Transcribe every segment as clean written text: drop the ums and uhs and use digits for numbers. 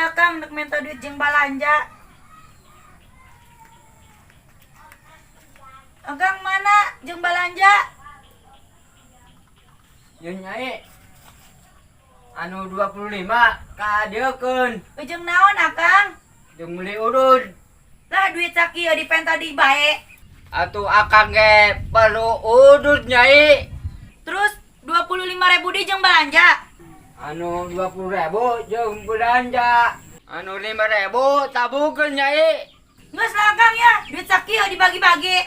Akang nek minta duit jeung balanja. Akang mana jeung balanja? Yeuh Nyai. Anu 25 kadieukeun. Ujung naon Akang? Jeung meuli udud. Lah duit sakieu dipenta di bae. Atuh akang ge perlu udud Nyai. Terus 25.000 di jeung balanja. Anu 20.000 jeung belanja. Anu 5.000 tabukeun Nyai. Geus lah Akang ya, duit sakieu dibagi-bagi.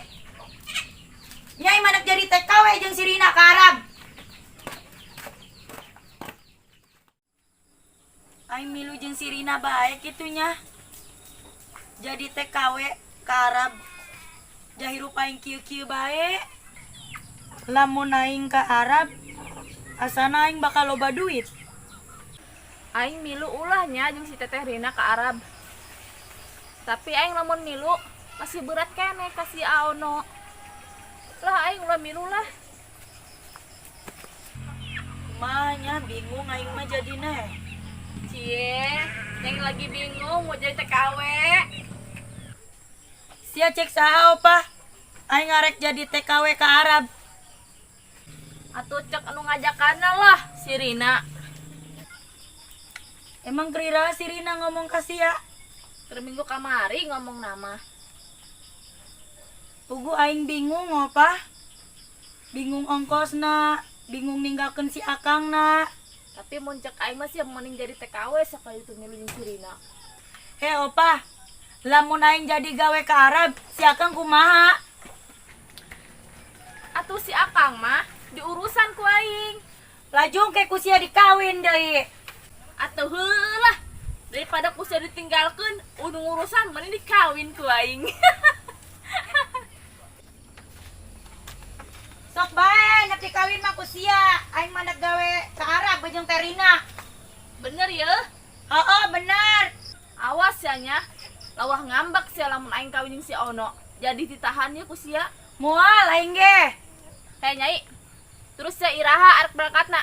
Nyai manak jadi TKW jeung si Rina ka Arab. Aing milu jeung si Rina bae kitu nya. Jadi TKW ka Arab. Jahirup aing kieu-kieu bae. Lamun aing ka Arab, asana aing bakal loba duit. Aing milu ulahnya jeung si Teteh Rina ke Arab. Tapi aing lamun milu masih berat kene ka si Aono. Lah aing ulah milu lah. Kumaha nya bingung aing mah jadina. Cie, yang lagi bingung mau jadi TKW. Sia cek saha opah? Aing ngarek jadi TKW ke Arab. Atuh cek anu ngajakana lah si Rina. Emang kerira si Rina ngomong ka sia? Keur minggu kamari ngomong nama. Pugu aing bingung opah. Bingung ongkosna, bingung ninggalkeun si akangna. Tapi mun cek aing mah sia mending jadi TKW sakali itu milu jeung si Rina. He opah, lamun aing jadi gawe ke Arab, si akang kumaha? Atuh si akang mah diurusan ku aing. Lajung ke ku sia dikawin deui. Atuh heulah, daripada ku sia ditinggalkeun, unu urusan mending dikawin ku aing. Sok bae nek dikawin mah ku sia, aing mah nek gawe ke Arab jeung Teh Rina. Bener ya? Heeh, bener. Awas ya nya, lawah ngambek sia lamun aing kawin jeung si Ono. Jadi ditahan ya ku sia. Moal aing ge. Hei Nyai, terus sia iraha arek berangkatna?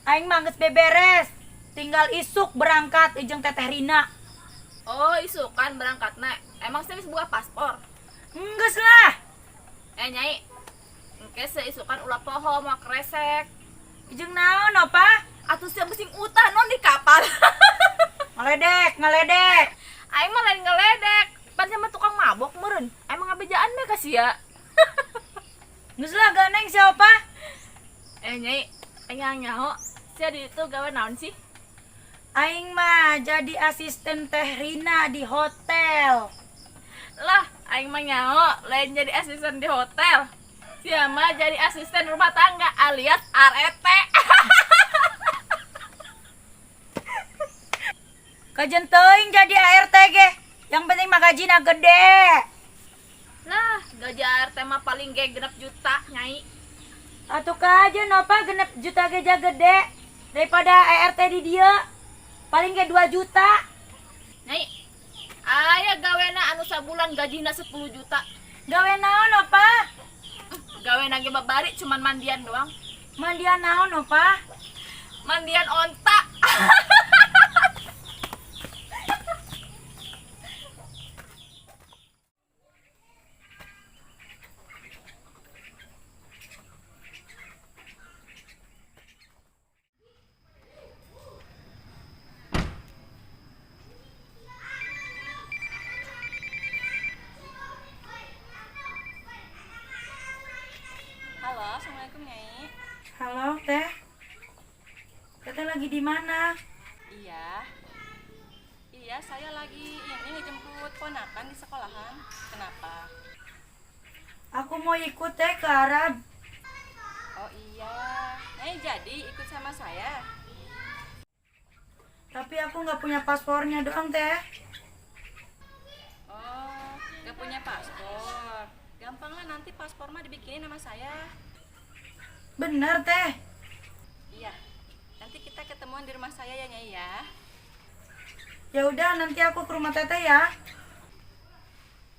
Aing mah geus beberes. Tinggal isuk berangkat jeung Teteh Rina. Oh, isukan berangkatna. Emang sia geus buka paspor? Enggeus lah. Nyai, engke sia isukan ulah poho moal kresek. Jeung naon opah? Atuh sia besing utah non di kapal. Ngaledek, ngaledek. Aing mah lain ngeledek. Pan sama tukang mabok meureun. Aing mah ngabejaan bae ka sia. Geus lah ganeng sia opah. Nyai, aing nyaho. Sia di ditu gawe naon sih? Aing mah jadi asisten Teh Rina di hotel. Lah, aing mah nyaho lain jadi asisten di hotel. Sia mah jadi asisten rumah tangga alias ART. Kajen teuing jadi ART ge. Yang penting mah gajina gede. Lah, gaji ART mah paling ge 6 juta, Nyai. Atuh kajen opa 6 juta ge ja gede daripada ART di dieu. Paling ge 2 juta. Nyai, aya gawena anu sabulan gajina 10 juta. Gawe naon opa? Gawena ge babari cuman mandian doang. Mandian naon opa? Mandian onta. Halo, assalamualaikum Nyai. Halo Teh. Teteh lagi di mana? Iya. Iya, saya lagi ini ngejemput ponakan di sekolahan. Kenapa? Aku mau ikut Teh ke Arab. Oh iya. Nyai jadi ikut sama saya. Tapi aku nggak punya paspornya doang Teh. Oh, nggak punya paspor. Gampang lah nanti paspor mah dibikinin sama saya. Bener Teh. Iya. Nanti kita ketemuan di rumah saya ya Nyai ya. Ya udah nanti aku ke rumah Teteh ya.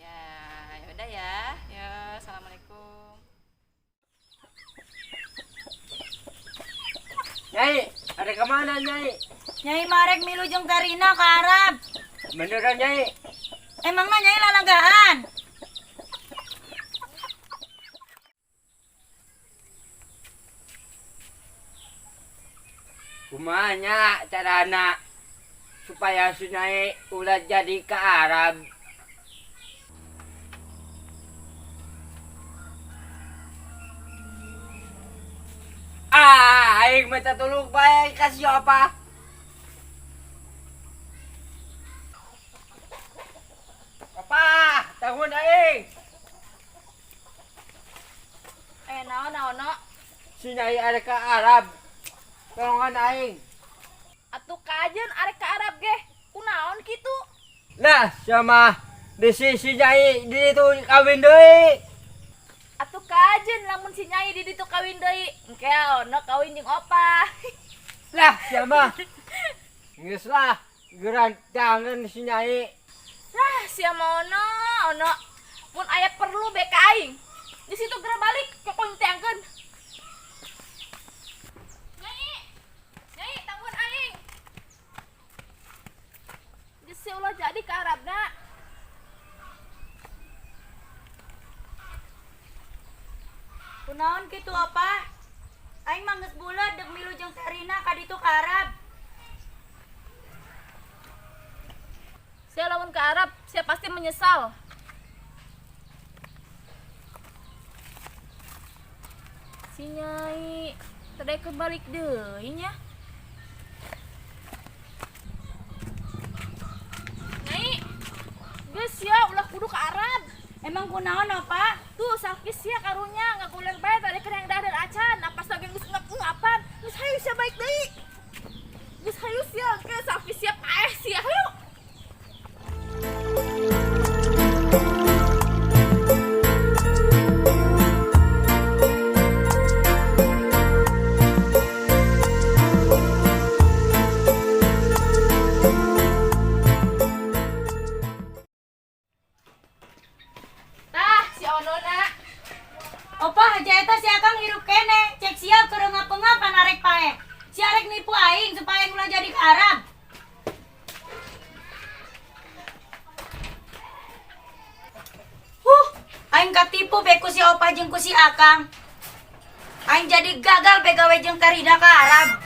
Ya, ya udah ya. Ya, assalamualaikum. Nyai, ada kemana Nyai? Nyai mah arek milu jeung Teh Rina ka Arab. Beneran, Nyai? Emangna Nyai lalanggahan? Kumaha nya carana supaya si Nyai ulah jadi ke Arab? Ah, aing minta tolong bae ka si Opa. Opa, tanggung aing. Eh, naon naon no? Si Nyai arek ka Arab. Tolongan aing. Atuh kajeun arek ka Arab ge. Kunaon kitu? Lah, sama bisi si Nyai di ditu kawin deui. Atuh kajeun lamun si Nyai di ditu kawin deui. Engke Ono kawin jeung Opa. Lah, siapa? Geus lah, geran jangan si Nyai. Lah, sia mah Ono, Ono. Mun aya perlu be ka aing. Di situ geura balik ke konteangkeun. Nyai. Nyai, tangguhan aing. Geus sia ulah jadi ka Arabna. Kunaon kitu, Opa? Aing mah geus buleud deuk milu jeung Teh Rina ka ditu ka Arab. Sia lamun ke Arab, sia pasti menyesal. Si Nyai teu daek balik deui nya. Nyai, geus sia ulah kudu ke Arab. Emang kunaon, Opa? Tuh sakit sia karunya ngaguler bae tadi keur yang dahar acan, napas lagi geus ngap-ngapan. Geus hayu sia balik deui. Geus hayu sia, ke sakit sia paeh sia hayu. Tah, si Onona. Opa, haja eta si Akang hirup keneh. Cek sia keur ngapengap arek paeh. Si arek nipu aing supaya ulah jadi ke Arab. Huh, aing katipu be ku si Opa jeung ku si Akang. Aing jadi gagal be gawe jeung Teh Rina ka Arab.